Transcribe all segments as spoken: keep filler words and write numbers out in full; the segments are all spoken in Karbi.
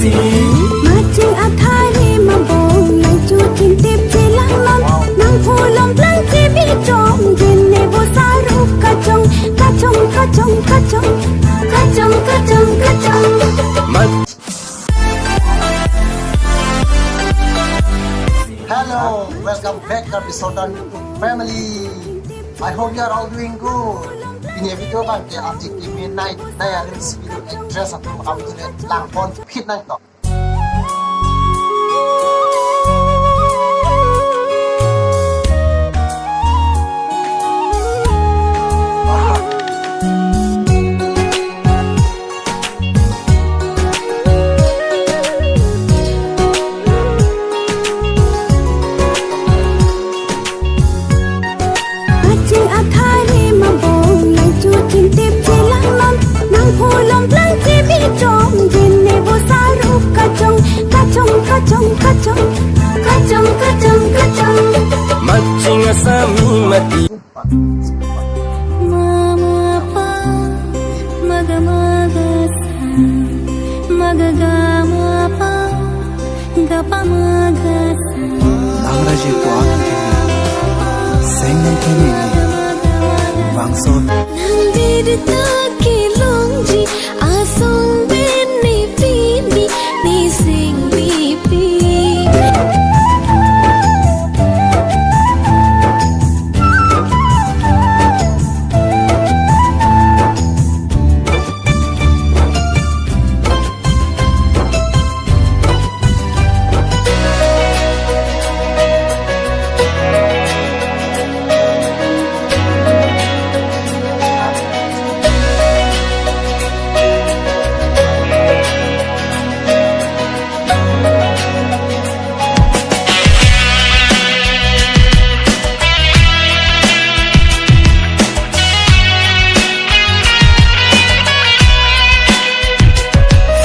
Maching athari mabong nangchutip chelang non. Nangphu lom plang chebi chom jin ne bo saruk kachong, kachong, kachong, kachong. Kachong, kachong, kachong. Hello, welcome back to Karbi Sultan YouTube family. I hope you are all doing good. Pini video abang ke R J K P night, naya reels video actress atum abang langpon phit nangkok. Kaching athari mabong nangchutip chelang non. Nangphu lom plang chebi chom jin ne bo saruk kachong, kachong, kachong, kachong. Kachong, kachong, kachong. Maching asami mati. Mama pa, maga maga sa, maga ga ma pa, ga pa maga sa. Nang raji puan kini, seng nang kini ni, bangso. Nang bidta kelongji, asong bini pini, ni sing bipi.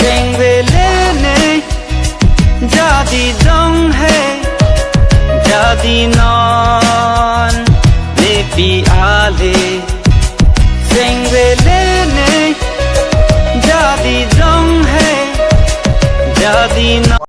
Seng vele ne, jadi dong hai, jadi non, nepi ale. Seng vele ne, jadi dong hai, jadi non.